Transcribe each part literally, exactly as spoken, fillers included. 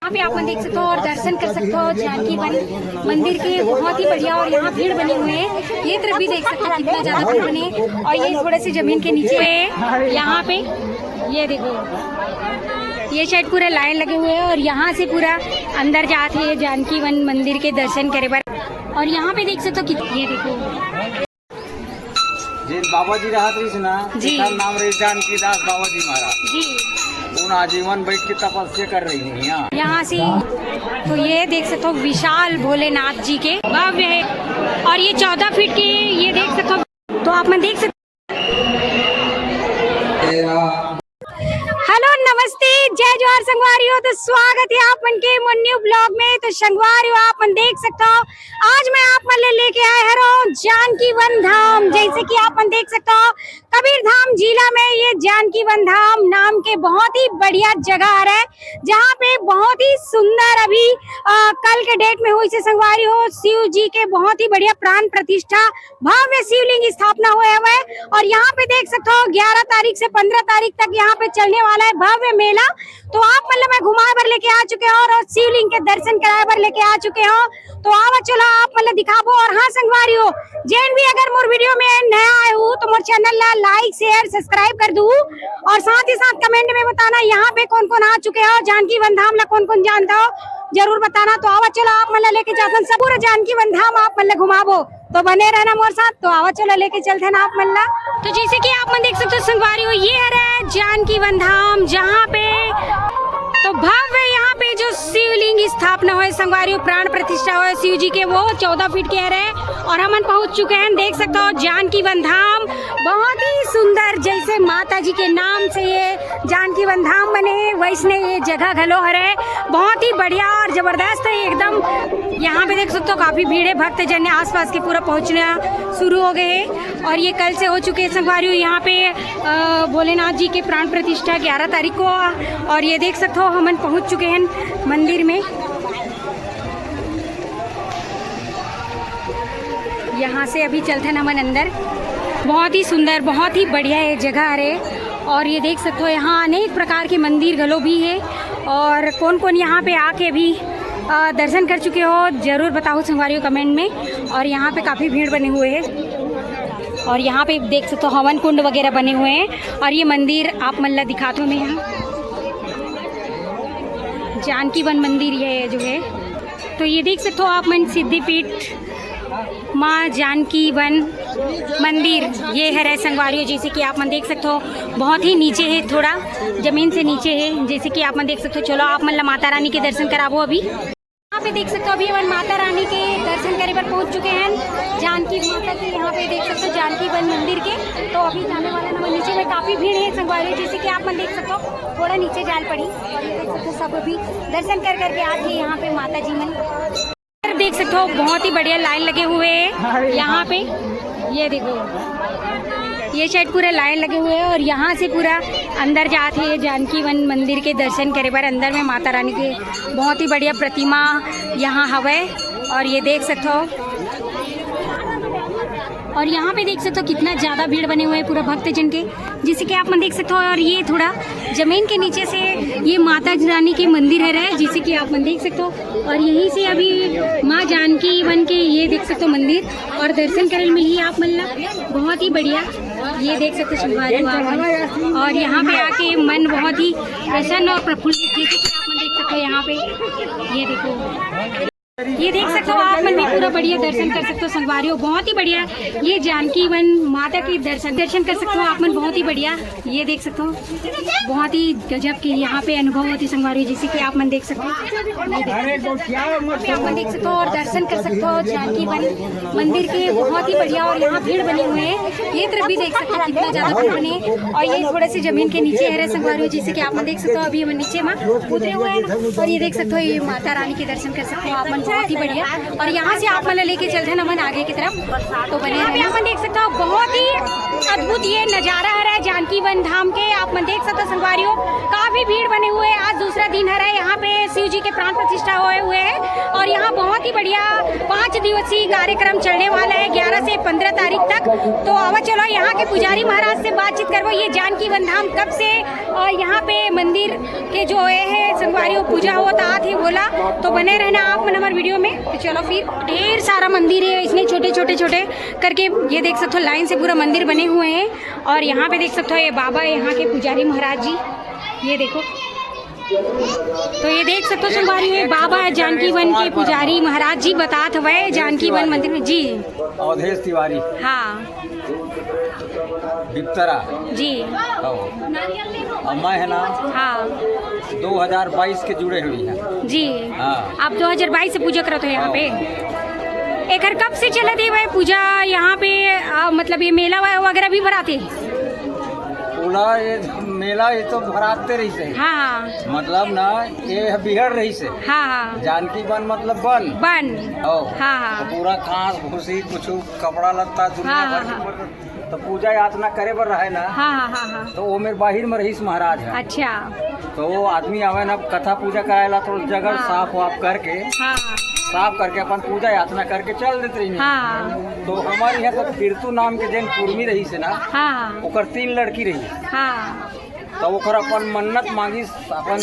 यहाँ पे आप मन देख सकते हो और दर्शन कर सकते हो जानकी वन मंदिर के, बहुत ही बढ़िया। और यहाँ भीड़ बने हुए हैं, ये तरफ भी देख सकते हो कितना ज्यादा भीड़ बने। और ये थोड़े से जमीन के नीचे है, यहाँ पे ये देखो, ये शायद पूरा लाइन लगे हुए हैं और यहाँ से पूरा अंदर जाते हैं जानकी वन मंदिर के दर्शन करे बर। और यहाँ पे देख सकते हो कि ये देखो, जेन बाबा जी रहत रहिस ना, जी। एकर नाम रहिस जानकी दास बाबा जी महाराज। जी। उन आजीवन बैठ के तपस्या कर रही है यहाँ। यहाँ से तो ये देख सकते हो विशाल भोलेनाथ जी के भव्य है। और ये चौदह फीट के, ये देख सकते हो, तो आप मन देख सकते हेलो, नमस्ते, जय जोहार संगवारी हो। तो स्वागत है आप मन के मोर न्यू ब्लॉग में। तो संगवारी हो, आप मन देख सकते हो, आज मैं आप मन ले लेके आए हरों जानकी वन धाम। जैसे कि आप मन देख सकते हो, कबीर धाम जिला में ये जानकी वन धाम नाम के बहुत ही बढ़िया जगह है, जहाँ पे बहुत ही सुंदर अभी अ, कल के डेट में होइस हे संगवारी हो, शिव जी के बहुत ही बढ़िया प्राण प्रतिष्ठा, भव्य शिवलिंग स्थापना होए हवय। और यहाँ पे देख सकते हो, ग्यारह तारीख से पन्द्रह तारीख तक यहाँ पे चलने वाला है भव्य मेला। तो आप मन ला मैं घुमाए बर लेके आ चुके हों और शिवलिंग के दर्शन कराए बर लेके आ चुके हों। तो आवा चलो, आप मन ला दिखाबो। और हाँ संगवारी हो, जेन भी अगर मोर वीडियो में नया आए हो तो मोर चैनल ला लाइक, शेयर, सब्सक्राइब कर दू। और साथ ही साथ कमेंट में बताना यहाँ पे कौन कौन आ चुके हो, जानकी वन धाम ला कौन कौन जानता हो, जरूर बताना। तो आवा चलो, आप मन ला लेके जाथन सब पूरा जानकी वन धाम आप मन ला घुमाबो। तो बने रहना मोर साथ। तो आवा चलो, लेके चलथन आप मन ला। तो जैसे कि आप मन देख सकते हो संगवारी हो, ये हरे जानकी वन धाम, जहाँ पे तो भव्य यहाँ पे जो शिवलिंग स्थापना होए संगवारी हो, प्राण प्रतिष्ठा होए शिव जी के, वो चौदह फीट के हरे। और हमन पहुँच चुके हैं, देख सकते हो जानकी वन धाम, बहुत ही सुंदर, जैसे माता जी के नाम से ये जानकी वन धाम बने हे, वैसने ये जगह घलो हरे। बहुत ही बढ़िया और जबरदस्त है एकदम। यहाँ पे देख सकते हो काफी भीड़ है, भक्त जन आसपास के पूरा पहुँचना शुरू हो गए हैं। और ये कल से हो चुके हैं संगवारी हो यहाँ पे अ, भोलेनाथ जी के प्राण प्रतिष्ठा ग्यारह तारीख को। और ये देख सकते हो हमन पहुँच चुके हैं मंदिर में। यहाँ से अभी चलथन हमन अंदर। बहुत ही सुंदर, बहुत ही बढ़िया ये जगह हरे। और ये देख सकते हो यहाँ अनेक प्रकार के मंदिर घलो भी है। और कौन कौन यहाँ पे आके भी अ, दर्शन कर चुके हो, जरूर बताओ संगवारी हो कमेंट में। और यहाँ पे काफी भीड़ बने हुए हैं। और यहाँ पे देख सकते हो हवन कुंड वगैरह बने हुए हैं। और ये मंदिर आप मन ला दिखात हो मैं यहाँ जानकी वन मंदिर ये जो है। तो ये देख सकते हो आप मन सिद्धिपीठ माँ जानकी वन मंदिर ये हरे संगवारी हो। जैसे कि आप मन देख सकते हो बहुत ही नीचे है, थोड़ा जमीन से नीचे है। जैसे कि आप मन देख सकते हो, चलो आप मन ला माता रानी के दर्शन कराबो अभी। यहाँ पे देख सकते हो अभी हमन माता रानी के दर्शन करे बर पहुँच चुके हैं जानकी माता के। यहाँ पे देख सकते हो जानकी वन मंदिर के। तो अभी जाने वाला ना नीचे में काफी भीड़ है संगवारी, जैसे कि आप मन देख सकते हो थोड़ा नीचे जाल पड़ी। और ये देख सकते हो सब अभी दर्शन कर करके आत हे यहाँ पे माता जी मन। देख सकते हो बहुत ही बढ़िया लाइन लगे हुए हैं यहाँ पे। ये देखो, ये शायद पूरा लाइन लगे हुए हैं और यहाँ से पूरा अंदर जात हे जानकी वन मंदिर के दर्शन करे बर। अंदर में माता रानी के बहुत ही बढ़िया प्रतिमा यहाँ हवे। और ये देख सकते हो, और यहाँ पे देख सकते हो कितना ज्यादा भीड़ बने हुए हैं पूरा भक्तजन के। जैसे कि आप मन देख सकते हो, और ये थोड़ा जमीन के नीचे से ये माता रानी के मंदिर हरे, जैसे कि आप मन देख सकते हो। और यहीं से अभी माँ जानकी वन के ये देख सकते हो मंदिर और दर्शन करे मिली आप मन ला। बहुत ही बढ़िया, ये देख सकते हो संगवारी हो आप मन। और यहाँ पे आके मन बहुत ही प्रसन्न और प्रफुल्लित, जैसे कि आप मन देख सकते हो यहाँ पे। ये देखो, ये देख सकते हो आप मन भी पूरा बढ़िया दर्शन कर सकते हो संगवारी हो, बहुत ही बढ़िया। ये जानकी वन माता के दर्शन दर्शन कर सकते हो आप मन, बहुत ही बढ़िया। ये देख सकते हो बहुत ही गजब के यहाँ पे अनुभव होती संगवारी हो, जैसे कि आप मन देख सकते हो। ये देखो, आप मन देख सकते हो और दर्शन कर सकते हो जानकी वन मंदिर के, बहुत ही बढ़िया। और यहाँ भीड़ बने हुए हैं, ये तरफ भी देख सकते हो कितना ज्यादा भीड़ बने। और ये थोड़े से जमीन के नीचे हरे संगवारी हो, जैसे कि आप मन देख सकते हो अभी हम नीचे में उतरे हुए हैं। और ये देख सकते हो ये माता रानी के दर्शन कर सकते हो आप मन, बहुत ही बढ़िया। और यहाँ से आप मन लेके चलते हैं नमन आगे की तरफ, तो बने यहाँ पे आप मन देख सकते हो बहुत ही अद्भुत ये नजारा हरे जानकी वन धाम के। आप मन देख सकते हो संगवारी हो काफी भीड़ बने हुए हैं। आज दूसरा दिन हरे यहाँ पे शिव जी के प्राण प्रतिष्ठा होए हुए है और यहाँ बहुत ही बढ़िया पाँच दिवसीय कार्यक्रम चलने वाला है ग्यारह से पन्द्रह तारीख तक। तो आवा चलो यहाँ के पुजारी महाराज से बातचीत करबो। ये जानकी वन धाम कब से और यहाँ पे मंदिर के जो ये है संगवारी हो पूजा होत आत हे बोला, तो बने रहना आप मन हमर वीडियो में। तो चलो फिर ढेर सारा मंदिर है इसमें छोटे छोटे छोटे करके, ये देख सकते हो लाइन से पूरा मंदिर बने हुए हैं। और यहाँ पे देख सकते हो ये बाबा है यहाँ के पुजारी महाराज जी, ये देखो। तो ये देख सकते हो संगवारी हो ये बाबा है जानकी वन के पुजारी महाराज जी बतात हवय जानकी वन मंदिर में जी। अवधेश तिवारी। हाँ। बिप्तरा। जी। हाँ। और मैं है ना हाँ। दो हज़ार बाईस के जुड़े हुए हैं। जी। हाँ। आप दो हज़ार बाईस से पूजा करत हो यहाँ पे? एकर कब से चलत हे वह पूजा यहाँ पे? आ, मतलब ये मेला व-, वगैरह भी भराते? पूरा ये मेला ये तो भराते रहिस हे। हाँ, हाँ। मतलब ना ये बिहड़ रहिस हे। हाँ, हाँ। जानकी बन मतलब बन। बन। ओ। हाँ, हाँ। तो पूरा घास भूसी कुछ कपड़ा लत्ता दुनिया हाँ, भर हाँ, के हाँ। ऊपर तो पूजा याचना करे बर रहे ना। हाँ, हाँ, हाँ, हाँ। तो वो मेरे बाहिर में रहिस महाराज है। अच्छा। तो वो आदमी आवे ना कथा पूजा कराए ला तो जगह हाँ। साफ वाफ करके हाँ। साफ करके अपन पूजा याचना करके चल देते रही। हाँ। तो हमारे यहाँ तो फिरतू नाम के जैन कुर्मी रहिस हे ना। हाँ। ओकर तीन लड़की रही। हाँ। तो ओकर अपन मन्नत मांगिस अपन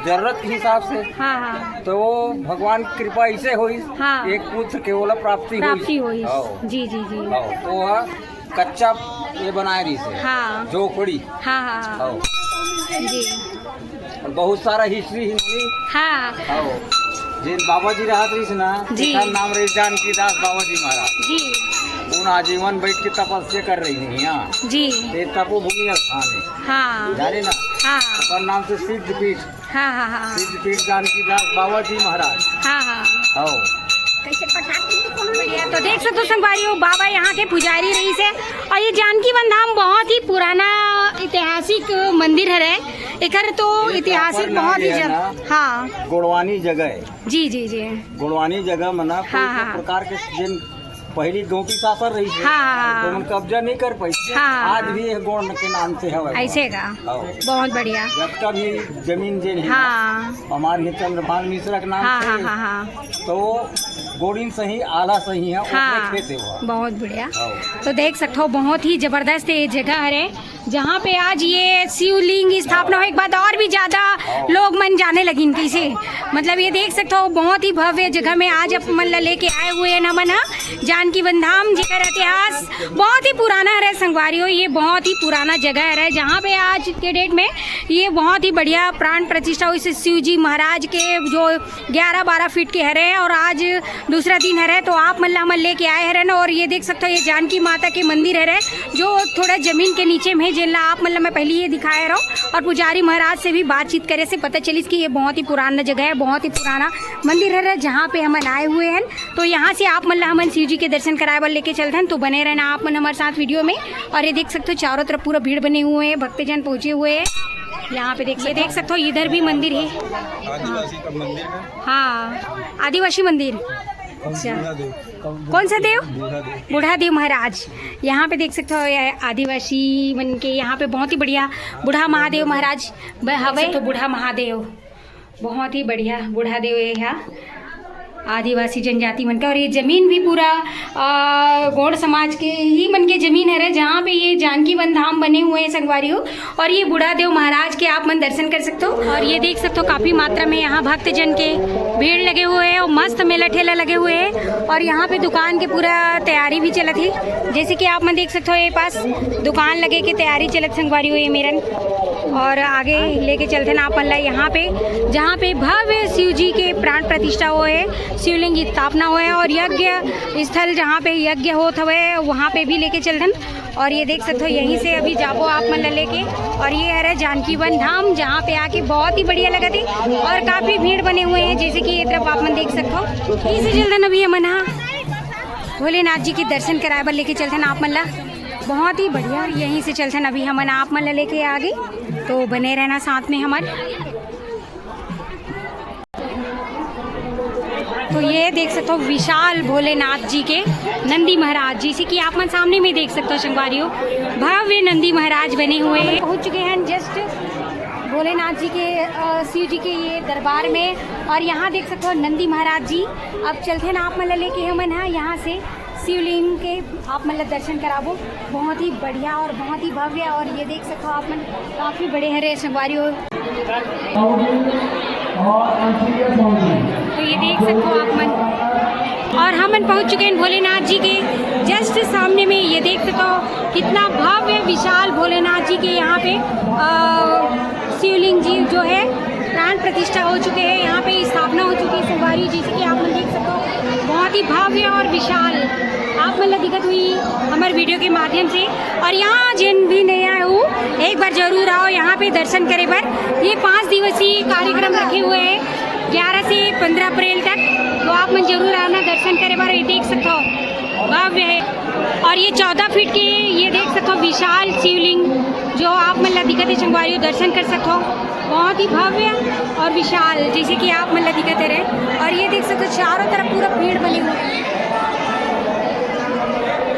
जरूरत के हिसाब से। हाँ, हाँ। तो वो भगवान की कृपा ऐसे होइस, हाँ। एक पुत्र के ओला प्राप्ति प्राप्ति होइस। होइस। हाँ। जी, जी, जी। हाँ। तो वह कच्चा ये बनाए रहिस हे। हाँ। झोपड़ी। हाँ, हाँ, हाँ। हाँ। जी। और बहुत सारा हिस्ट्री हिंदी। हाँ। हाँ। जिन बाबा जी रहत रहिस ना, जी। एकर नाम रहिस जानकी दास बाबा जी महाराज। जी। उन आजीवन बैठ के तपस्या कर रही थी यहाँ। जी। ये तपोभूमि स्थान है। हाँ। जाने ना? हाँ। ओकर नाम से सिद्ध पीठ। हाँ, हाँ, हाँ। सिद्ध पीठ जानकी दास बाबा जी महाराज। हाँ, हाँ। हाँ। तो देख सकते हो संगवारी हो, बाबा यहाँ के पुजारी रहिस हे। और ये जानकी वन धाम बहुत ही पुराना ऐतिहासिक मंदिर हरे। एकर तो ये ऐतिहासिक proper नाम बहुत ही ये है जग-, ना, हाँ। गोड़वानी जगह है। जी, जी, जी। गोड़वानी जगह में ना कोई हाँ, हाँ। प्रकार के जिन पहली गोपी शासन रही थी, हाँ, हाँ, हाँ। तो मन कब्जा नहीं कर पाई। हाँ, हाँ, आज हाँ। भी ये गोड़ के नाम से है। ऐसे का? हाँ। बहुत बढ़िया। जब का भी जमीन जे नहीं हाँ। हमारे ये चंद्रभान मिश्रा के नाम हाँ, से हाँ, हाँ, हाँ। तो गोड़िन सही, आला सही है, हाँ। ओकरे खेत है वो। बहुत बढ़िया। हाँ। तो देख सकते हो, बहुत ही जबरदस्त ये जगह हरे, जहाँ पे आज ये शिवलिंग स्थापना होए के बाद और भी ज्यादा लोग मन जाने लगिन। कैसे, मतलब, ये देख सकते हो, बहुत ही भव्य जगह में आज अपन मन ला लेके आए हुए हैं हमन ह। जानकी वन धाम जेकर इतिहास बहुत ही पुराना हरे संगवारी हो, ये बहुत ही पुराना जगह हरे, जहाँ पे आज के डेट में ये बहुत ही बढ़िया प्राण प्रतिष्ठा होइस हे शिव जी महाराज के, जो ग्यारह बारह फीट के हरे और आज दूसरा दिन हरे, तो आप मन ला हमन लेके आए हरे ना। और ये देख सकते हो, ये जानकी माता के मंदिर हरे, जो थोड़ा जमीन के नीचे में हे, जेन ला आप मन ला मैं पहली ये दिखाए रहूँ। और पुजारी महाराज से भी बातचीत करे से पता चलिस कि ये बहुत ही पुराना जगह है, बहुत ही पुराना मंदिर हरे, जहाँ पे हमन आए हुए हैं। तो यहाँ से आप मन ला हमन शिव जी के दर्शन कराए बर लेके चलथन, तो बने रहना आप मन हमारे साथ वीडियो में। और ये देख सकते हो, चारों तरफ पूरा भीड़ बने हुए हैं, भक्तजन पहुँचे हुए हैं। यहाँ पे देख, ये देख सकते हो, इधर भी मंदिर है। आदिवासी का मंदिर है। हाँ, आदिवासी मंदिर। अच्छा। बूढ़ा देव। कौन सा देव? बूढ़ा देव। बूढ़ा देव महाराज। यहाँ पे देख सकते हो, ये आदिवासी मन के यहाँ पे बहुत ही बढ़िया बूढ़ा महादेव महाराज ब-, हवे। तो बूढ़ा महादेव, बहुत ही बढ़िया बूढ़ा देव ये हा आदिवासी जनजाति मन का। और ये जमीन भी पूरा, आ, गोंड समाज के ही मन के जमीन हरे, जहाँ पे ये जानकी वन धाम बने हुए हैं संगवारी हो। और ये बूढ़ा देव महाराज के आप मन दर्शन कर सकते हो। और ये देख सकते हो, काफी मात्रा में यहाँ भक्तजन के भीड़ लगे हुए हैं और मस्त मेला ठेला लगे हुए हैं। और यहाँ पे दुकान के पूरा तैयारी भी चलत है, जैसे कि आप मन देख सकते हो, ये पास दुकान लगे के तैयारी चलत संगवारी हो ये मेरन। और आगे लेके चलथन आप मन ला यहाँ पे, जहाँ पे भव्य शिव जी के प्राण प्रतिष्ठा होए हे, शिवलिंग स्थापना होए हे और यज्ञ स्थल, जहाँ पे यज्ञ होत हवे, वहाँ पे भी लेके चलथन। और ये देख सकते हो, यहीं से अभी जाबो आप मन ला लेके। और ये हरे जानकी वन धाम, जहाँ पे आके बहुत ही बढ़िया लगत हे और काफी भीड़ बने हुए हैं, जैसे कि ये तरफ आप मन देख सकते हो। इसी चलथन अभी हमन हा भोलेनाथ जी के दर्शन कराए बर लेके चलथन आप मन ला। बहुत ही बढ़िया। यहीं से चलथन अभी हमन आप मन ला लेके आगे, तो बने रहना साथ में हमन। तो ये देख सकते हो, विशाल भोलेनाथ जी के नंदी महाराज, जैसे कि आप मन सामने में देख सकते हो संगवारी हो, भव्य नंदी महाराज बने हुए हैं। पहुंच चुके हैं जस्ट भोलेनाथ जी के, अ, शिव जी के ये दरबार में। और यहाँ देख सकते हो नंदी महाराज जी। अब चलते ना आप मन ला लेके हमन हा यहाँ से शिवलिंग के आप मन ला दर्शन कराबो। बहुत ही बढ़िया और बहुत ही भव्य। और ये देख सकते हो आप मन, काफी बड़े हरे संगवारी हो। तो ये देख सकते हो आप मन, और हमन पहुंच चुके हैं भोलेनाथ जी के जस्ट सामने में। ये देख सकते हो कितना भव्य विशाल भोलेनाथ जी के यहाँ पे, अ, शिवलिंग जी जो है प्राण प्रतिष्ठा हो चुके हैं, यहाँ पे स्थापना हो चुकी है संगवारी। जैसे कि आप मन देख सकते हो, बहुत ही भव्य और विशाल आप मन ला दिखत हुई हमारे वीडियो के माध्यम से। और यहाँ जिन भी नहीं आए हो, एक बार जरूर आओ यहाँ पे दर्शन करे बर। ये पाँच दिवसीय कार्यक्रम रखे हुए हैं, ग्यारह से पन्द्रह अप्रैल तक। तो आप मन जरूर आना दर्शन करे बर। ये देख सकते हो, भव्य है। और ये चौदह फीट के, ये देख सकते हो विशाल शिवलिंग जो आप मन ला दिखत है संगवारी हो, दर्शन कर सकते हो। बहुत ही भव्य और विशाल, जैसे कि आप मन ला दिखत रहे। और ये देख सकते हो चारों तरफ पूरा पेड़ बने हुए हैं।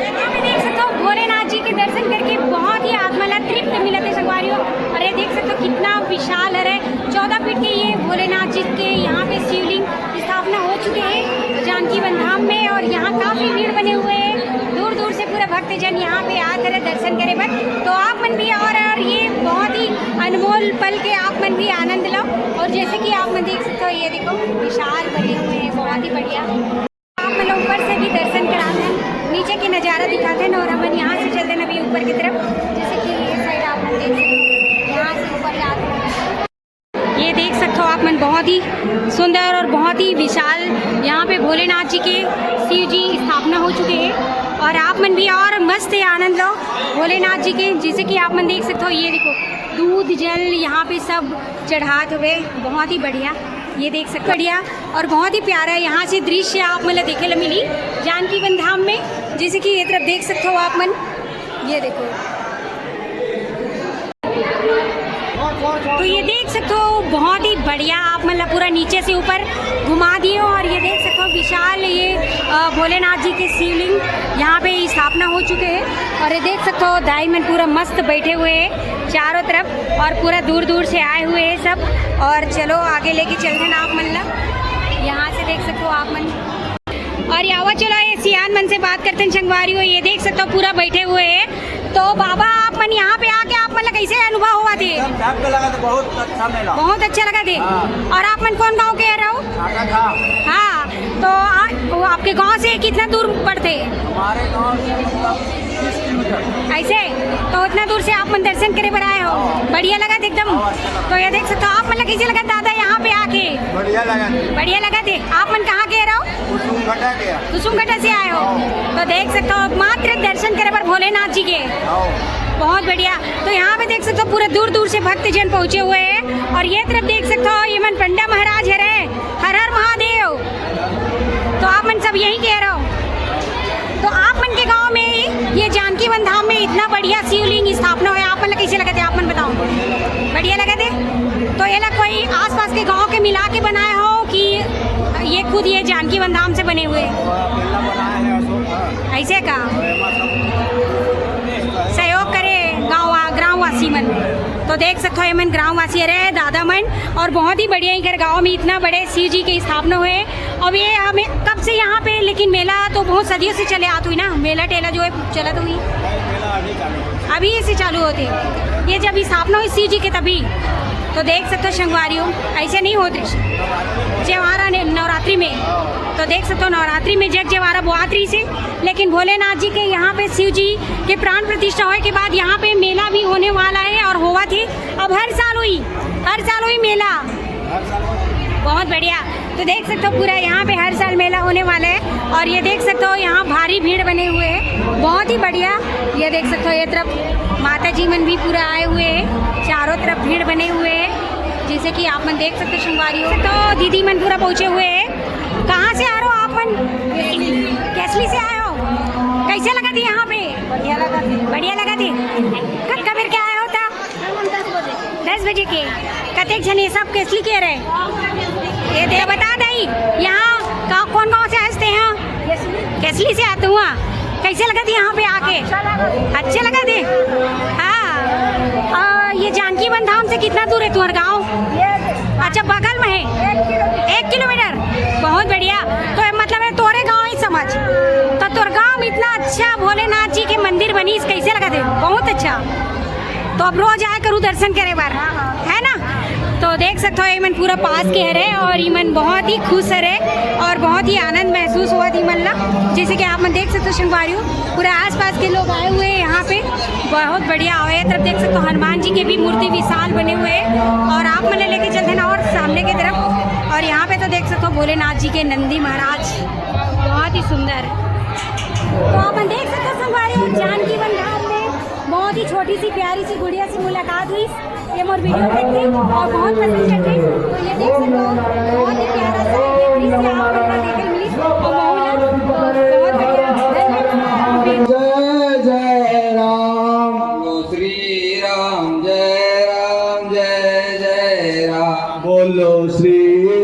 यहाँ पे देख सकते हो भोलेनाथ जी के दर्शन करके बहुत ही आत्मा ला तृप्त मिलत है संगवारी हो। और ये देख सकते हो कितना विशाल है, चौदह फीट के ये भोलेनाथ जी के यहाँ पे शिवलिंग स्थापना हो चुके हैं जानकी वन धाम में। और यहाँ काफी भीड़ बने हुए हैं, दूर दूर से पूरा भक्तजन यहाँ पे आत रहे दर्शन करे बर। तो आप मन भी और, और ये बहुत ही अनमोल पल के आप मन भी आनंद लो। और जैसे कि आप मन देख सकते हो, ये देखो विशाल बने हुए हैं, बहुत ही बढ़िया। आप मन ऊपर से भी दर्शन कराते हैं, नीचे के नजारा दिखाते हैं और हमन यहाँ से चलते हैं अभी ऊपर की तरफ। जैसे कि ये साइड आप मन देख सकते हो, यहाँ से ऊपर जाते हैं। ये देख सकते हो आप मन, बहुत ही सुंदर और बहुत ही विशाल यहाँ पे भोलेनाथ जी के, शिव जी स्थापना हो चुके हैं। और आप मन भी और मस्त है आनंद लो भोलेनाथ जी के। जैसे कि आप मन देख सकते हो, ये देखो दूध जल यहाँ पे सब चढ़ात हुए, बहुत ही बढ़िया। ये देख सकते हो, बढ़िया और बहुत ही प्यारा यहाँ से दृश्य आप मन ला देखे ला मिली जानकी वन धाम में। जैसे कि ये तरफ देख सकते हो आप मन, ये देखो, तो ये देख सकते हो बहुत ही बढ़िया आप मन ला पूरा नीचे से ऊपर घुमा दिए। और ये देख सकते हो विशाल ये, अ, भोलेनाथ जी के शिवलिंग यहाँ पे स्थापना हो चुके हैं। और ये देख सकते हो दाई मन पूरा मस्त बैठे हुए हैं चारों तरफ और पूरा दूर दूर से आए हुए हैं सब। और चलो आगे लेके चलते हैं ना आप मन ला, यहाँ से देख सकते हो आप मन। और यावा चलो ये सियान मन से बात करते हैं संगवारी हो, ये देख सकते हो पूरा बैठे हुए हैं। तो बाबा आप मन यहाँ पे आके आप मन ला कैसे अनुभव हुआ थे? एकदम टॉप पे लगा था, बहुत अच्छा मेला। बहुत अच्छा लगा थे। हाँ। और आप मन कौन गाँव के रहो? आटा था। हाँ, तो आ, वो आपके गांव से कितना दूर पड़ते? हमारे गांव से मतलब तीस किलोमीटर। ऐसे? तो उतना दूर से आप मन दर्शन करे बर आए हो? हाँ। बढ़िया लगा थे एकदम? हाँ, अच्छा लगा। तो ये देख सकते हो आप मन ला कैसे लगा दादा यहाँ पे आके? बढ़िया लगा थे। बढ़िया लगा थे। आप मन कहाँ के रहो? कुसुम घटा गया। कुसुम घटा से आए हो? हाँ। तो देख सकते हो मात्र दर्शन करे बर भोलेनाथ जी के। हाँ। बहुत बढ़िया। तो यहाँ पे देख सकते हो पूरा दूर दूर से भक्तजन पहुँचे हुए हैं। और ये तरफ देख सकते हो ये मन पंडा महाराज है रहे, हर हर महादेव। तो आप मन सब यही कह रहे हो। तो आप मन के गांव में ये जानकी वन धाम में इतना बढ़िया शिवलिंग स्थापना हुआ, आप मन ला कैसे लगा थे, आप मन बताओ। बढ़िया लगा थे? तो ये ला कोई आसपास के गांव के मिला के बनाए हो कि ये खुद ये जानकी वन धाम से बने हुए? ऐसे का? सहयोग करे गाँव, ग्रामवासी मन। तो देख सकते हो ये मन ग्रामवासी रहे दादा मन। और बहुत ही बढ़िया इकर गांव में इतना बड़े शिव जी के स्थापना हुए। अब ये हमें कब से यहाँ पे, लेकिन मेला तो बहुत सदियों से चले आत हुई ना, मेला टेला जो है चलत हुई, अभी से चालू होते। ये जब स्थापना हुई शिव जी के तभी। तो देख सकते हो संगवारी हो, ऐसे नहीं होते जयवारा ने नवरात्रि में। तो देख सकते हो नवरात्रि में जग जयवारा बोआत रही से, लेकिन भोलेनाथ जी के यहाँ पे शिव जी के प्राण प्रतिष्ठा होए के बाद यहाँ पे मेला भी होने वाला है और होवा थी। अब हर साल हुई, हर साल हुई मेला। बहुत बढ़िया। तो देख सकते हो पूरा यहाँ पे हर साल मेला होने वाला है। और ये देख सकते हो यहाँ भारी भीड़ बने हुए हैं, बहुत ही बढ़िया। ये देख सकते हो ये तरफ माता जी मन भी पूरा आए हुए हैं, चारों तरफ भीड़ बने हुए हैं, जैसे कि आप मन देख सकते हो संगवारी हो। तो दीदी मन पूरा पहुँचे हुए हैं। कहाँ से आ रहे हो आप मन? केसली से आए हो। कैसे लगा थे यहाँ पे? बढ़िया लगा थे। बढ़िया लगा थे। कब कबीर के आए हो था? दस बजे के। कतेक झन ये सब केसली के रहे? ये दे बता दई, यहाँ का, कौन गाँव से आए थे यहाँ? केसली से आते हुआ। कैसे लगा थे यहाँ पे आके? अच्छा लगा थे। हाँ। और ये जानकी वन धाम से कितना दूर है तुम्हारा गांव? अच्छा, बगल में है। एक किलोमीटर। बहुत बढ़िया। तो ये मतलब है तोरे गांव ही समझ। तो तोर गांव में इतना अच्छा भोलेनाथ जी के मंदिर बनिस, कैसे लगथे? बहुत अच्छा। तो अब रोज आए करू दर्शन करे बर, है ना? तो देख सकते हो, ये मन पूरा पास के हरे और ये मन बहुत ही खुश हरे और बहुत ही आनंद महसूस होवत हे मन ला। जैसे कि आप मन देख सकते हो संगवारी हो, पूरा आसपास के लोग आए हुए हैं यहाँ पे। बहुत बढ़िया। और ये तरफ देख सकते हो, हनुमान जी के भी मूर्ति विशाल बने हुए हैं और आप मन ला लेके चलते हैं ना और सामने की तरफ। और यहाँ पे तो देख सकते हो भोलेनाथ जी के नंदी महाराज, बहुत ही सुंदर। तो आप मन देख सकते हो संगवारी हो, जानकी वन धाम में बहुत ही छोटी सी प्यारी सी गुड़िया से मुलाकात हुई। ये मोर वीडियो देखते और बहुत पसंद करते, तो ये देख सकते हो, बहुत ही प्यारा सा ये दृश्य आप लोग को देखने मिली और माहौल है, तो बहुत बढ़िया। धन्यवाद। जय जय राम। श्री राम जय राम जय जय राम। बोलो श्री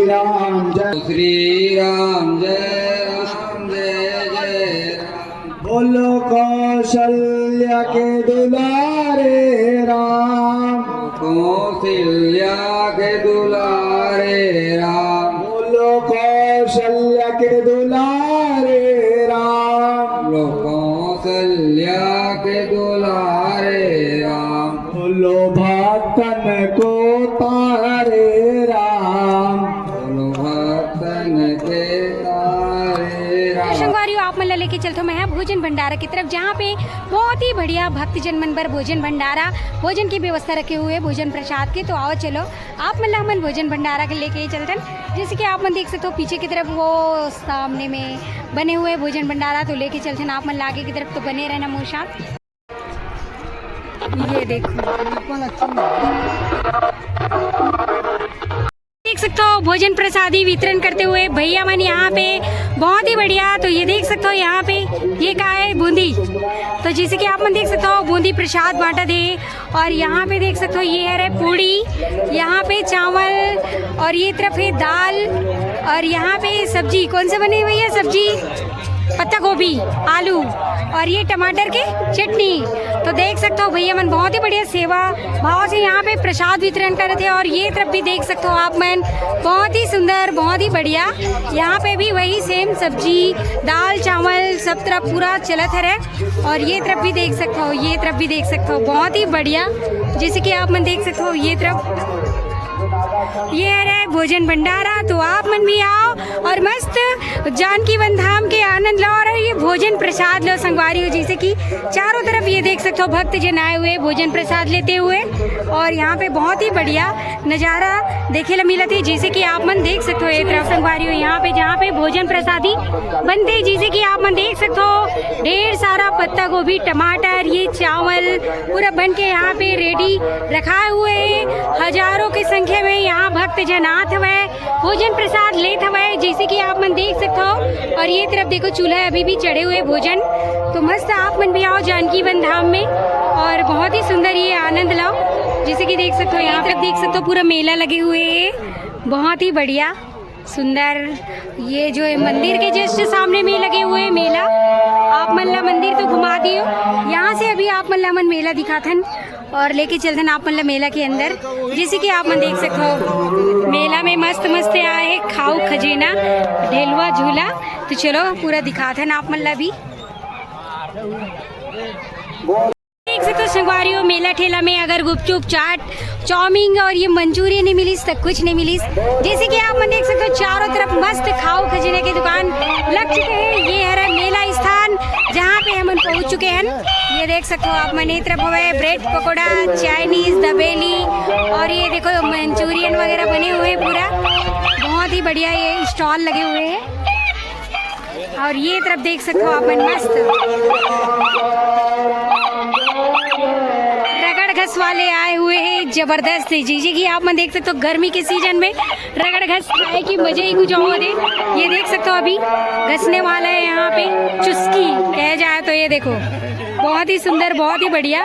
राम जय। श्री राम जय राम जय जय राम। बोलो कौशल्या के दुलारे राम। कौशल्या के दुलारे राम। बोलो कौशल्या के दुलारे राम। बोलो कौशल्या के दुलारे राम। बोलो भक्तन को तारे राम। बोलो भक्तन के तारे तो राम। संगवारी हो, आप मन ला लेके चलथो मैं यहाँ भोजन भंडारा की तरफ, जहाँ पे बहुत ही बढ़िया भक्तजन मन बर भोजन भंडारा, भोजन की व्यवस्था रखे हुए, भोजन प्रसाद के। तो आओ चलो, आप मन ला हमन भोजन भंडारा के लेके चलथन। जैसे कि आप मन देख सकते हो पीछे की तरफ वो सामने में बने हुए भोजन भंडारा, तो लेके चलथन आप मन ला आगे की तरफ, तो बने रहना मोर साथ। ये देखो, देख सकते हो भोजन प्रसादी वितरण करते हुए भैया मन यहाँ पे, बहुत ही बढ़िया। तो ये देख सकते हो यहाँ पे ये का है, बूंदी। तो जैसे कि आप मन देख सकते हो बूंदी प्रसाद बांटत हे। और यहाँ पे देख सकते हो ये है रे पूड़ी, यहाँ पे चावल और ये तरफ है दाल और यहाँ पे सब्जी। कौन से बने हुई है सब्जी? पत्ता गोभी, आलू और ये टमाटर के चटनी। तो देख सकते हो भैया मन बहुत ही बढ़िया सेवा भाव से यहाँ पे प्रसाद वितरण करत हे। और ये तरफ भी देख सकते हो आप मन, बहुत ही सुंदर, बहुत ही बढ़िया। यहाँ पे भी वही सेम सब्जी, दाल, चावल सब तरफ पूरा चलत हरे। और ये तरफ भी देख सकते हो, ये तरफ भी देख सकते हो, बहुत ही बढ़िया। जैसे कि आप मन देख सकते हो ये तरफ ये हरे भोजन भंडारा, तो आप मन भी आओ और मस्त जानकी वन धाम के आनंद लो और ये भोजन प्रसाद लो संगवारी हो। जैसे कि चारों तरफ ये देख सकते हो भक्त जन आए हुए भोजन प्रसाद लेते हुए। और यहाँ पे बहुत ही बढ़िया नजारा देखे ला मिलत हे। जैसे कि आप मन देख सकते हो ये तरफ संगवारी हो, यहाँ पे जहाँ पे भोजन प्रसादी बनते, जैसे कि आप मन देख सकते हो ढेर सारा पत्ता गोभी, टमाटर, ये चावल पूरा बन के यहाँ पे रेडी रखाए हुए हे। हजारों की संख्या में यहाँ भक्त जन आत हवय, भोजन प्रसाद लेत हवय, जैसे कि आप मन देख सकते हो। और ये तरफ देखो चूल्हा अभी भी चढ़े हुए भोजन। तो मस्त आप मन भी आओ जानकी वन धाम में और बहुत ही सुंदर ये आनंद लाओ। जैसे कि देख सकते हो यहाँ पे देख सकते हो पूरा मेला लगे हुए हे, बहुत ही बढ़िया सुंदर। ये जो है मंदिर के जस्ट सामने में लगे हुए हैं मेला, आप मन ला मंदिर तो घुमा दियो। यहाँ से अभी आप मन ला हमन मेला दिखाथन और लेके चलथन आप मन ला मेला के अंदर। जैसे कि आप मन देख सकते हो मेला में मस्त मस्त आए है खाऊ खजेना, ढेलवा झूला। तो चलो पूरा दिखाथन आप मन ला भी। देख सकते हो संगवारी हो, मेला ठेला में अगर गुपचुप, चाट, चाउमीन और ये मंचूरियन नहीं मिलिस तो कुछ नहीं मिलिस। जैसे कि आप मन देख सकते हो चारों तरफ मस्त खाऊ खजेना के दुकान लग चुके हैं। ये हरे मेला स्थान जहाँ पे हमन पहुँच चुके हैं। ये देख सकते हो आप मन, ये तरफ हवे ब्रेड पकौड़ा, चाइनीज, दबेली और ये देखो मंचूरियन वगैरह बने हुए हैं पूरा। बहुत ही बढ़िया ये स्टॉल लगे हुए हैं। और ये तरफ देख सकते हो आप मन मस्त रगड़ घस वाले आए हुए हैं जबरदस्त। जी जी कि आप मन देख सकते हो गर्मी के सीजन में रगड़ घस खाए की मजे ही कुछ और है। ये देख सकते हो अभी घसने वाला है यहाँ पे, चुस्की कहे जाए तो। ये देखो बहुत ही सुंदर, बहुत ही बढ़िया।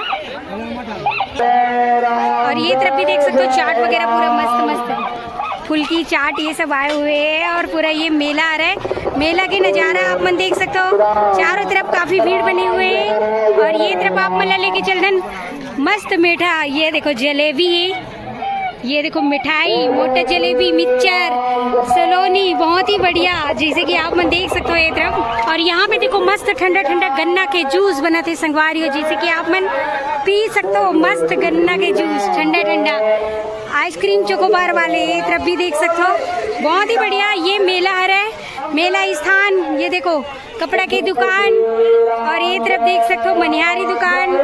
और ये तरफ भी देख सकते हो चाट वगैरह पूरा मस्त मस्त है। फुल्की चाट ये सब आए हुए हैं और पूरा ये मेला आ रहा है। मेला के नज़ारा आप मन देख सकते हो, चारों तरफ काफ़ी भीड़ बनी हुई है। और ये तरफ आप मन ला लेके चलथन मस्त मीठा, ये देखो जलेबी है, ये देखो मिठाई, मोटा जलेबी, मिक्सचर, सलोनी, बहुत ही बढ़िया। जैसे कि आप मन देख सकते हो ये तरफ, और यहाँ पे देखो मस्त ठंडा ठंडा गन्ना के जूस बनत हे संगवारी हो, जैसे कि आप मन पी सकते हो मस्त गन्ना के जूस ठंडा ठंडा। आइसक्रीम चोकोबार वाले ये तरफ भी देख सकते हो, बहुत ही बढ़िया। ये मेला हरे, मेला स्थान, ये देखो कपड़ा के दुकान, और ये तरफ देख सकते हो मनिहारी दुकान,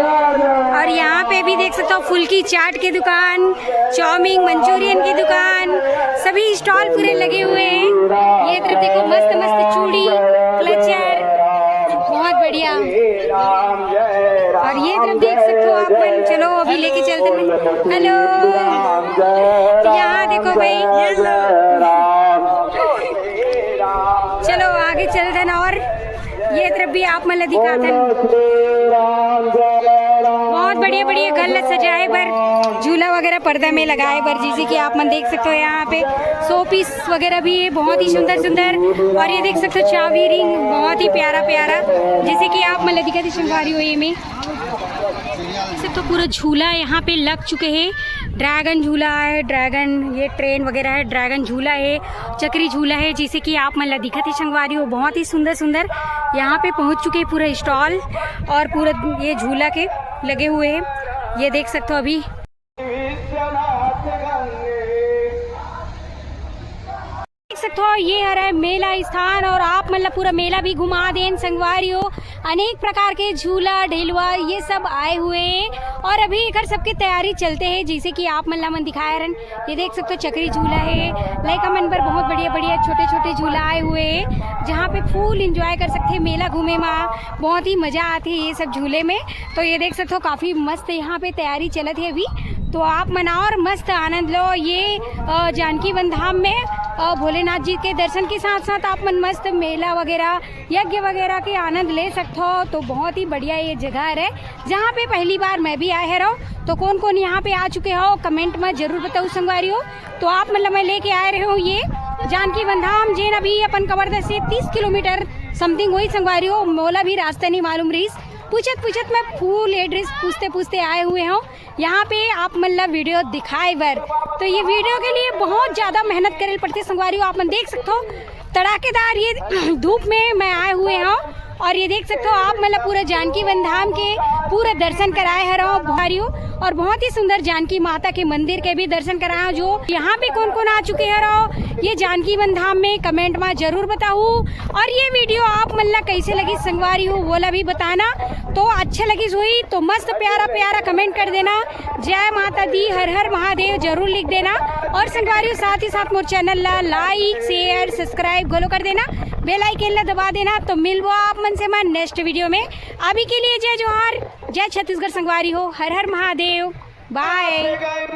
और यहाँ पे भी देख सकते हो फुल्की चाट के दुकान, चाउमीन मंचूरियन की दुकान, सभी स्टॉल पूरे लगे हुए हैं। ये तरफ देखो मस्त मस्त चूड़ी, क्लचर, बहुत बढ़िया। और ये तरफ देख सकते हो आप मन, चलो अभी लेके चलते हैं। हेलो, यहाँ देखो भाई, चलो आगे चलते हैं और ये तरफ भी आप मन ला दिखाथन। बहुत बढ़िया बढ़िया घर ला सजाए बर, झूला वगैरह पर्दा में लगाए बर, जैसे कि आप मन देख सकते हो यहाँ पे शो पीस वगैरह भी है, बहुत ही सुंदर सुंदर। और ये देख सकते हो चावी रिंग, बहुत ही प्यारा प्यारा, जैसे कि आप मन ला दिखाथे संगवारी हो ये में। से तो पूरा झूला यहाँ पे लग चुके हैं। ड्रैगन झूला है, ड्रैगन, ये ट्रेन वगैरह है, ड्रैगन झूला है, चक्री झूला है, जैसे कि आप मन ला दिखाथे संगवारी हो, बहुत ही सुंदर सुंदर यहाँ पे पहुँच चुके हैं पूरा स्टॉल और पूरा ये झूला के लगे हुए हैं। ये देख सकते हो अभी देख सकते हो ये हरे मेला स्थान और आप मन ला पूरा मेला भी घुमा देन संगवारी हो। अनेक प्रकार के झूला ढेलवा ये सब आए हुए हैं और अभी एकर सबके तैयारी चलते हैं, जैसे कि आप मन ला मन दिखाए रहन। ये देख सकते हो चक्री झूला है, लइका मन बर बहुत बढ़िया बढ़िया छोटे छोटे झूला आए हुए हैं, जहाँ पे फुल एंजॉय कर सकते हैं मेला घूमे में। बहुत ही मजा आती है ये सब झूले में। तो ये देख सकते हो काफी मस्त यहाँ पे तैयारी चलत है अभी। तो आप मन और मस्त आनंद लो ये अ, जानकी वन धाम में अ, भोलेनाथ जी के दर्शन के साथ साथ आप मन मस्त मेला वगैरह, यज्ञ वगैरह के आनंद ले सकते हो। तो बहुत ही बढ़िया ये जगह है, जहाँ पे पहली बार मैं भी आए हरव। तो कौन कौन यहाँ पे आ चुके हो, कमेंट में जरूर बताओ संगवारी हो। तो आप मन ला मैं लेके आए रहे हूँ ये जानकी वन धाम, जेन अभी अपन कवर्धा से तीस किलोमीटर समथिंग होही संगवारी हो। मोला भी रास्ता नहीं मालूम रहीस, पूछत पूछत मैं फुल एड्रेस पूछते पूछते आए हुए हूँ यहाँ पे आप मन ला वीडियो दिखाए बर। तो ये वीडियो के लिए बहुत ज्यादा मेहनत करे पड़थे संगवारी हो। आप मन देख सकते हो तड़ाकेदार ये धूप में मैं आए हुए हूँ और ये देख सकते हो आप मन ला पूरा जानकी वन धाम के पूरा दर्शन कराए हरव भारी हो। और बहुत ही सुंदर जानकी माता के मंदिर के भी दर्शन कराए हूँ। जो यहाँ पे कौन कौन आ चुके हरव ये जानकी वन धाम में, कमेंट में जरूर बताओ। और ये वीडियो आप मन ला कैसे लगी संगवारी हो, वो ला भी बताना। तो अच्छा लगी हुई तो मस्त प्यारा प्यारा कमेंट कर देना, जय माता दी, हर हर महादेव जरूर लिख देना। और संगवारी हो साथ ही साथ मोर चैनल ला लाइक, शेयर, सब्सक्राइब घलो कर देना, बेल आइकन ला दबा देना। तो मिलबो आप मन से मैं नेक्स्ट वीडियो में। अभी के लिए जय जोहार, जय छत्तीसगढ़ संगवारी हो, हर हर महादेव, बाय।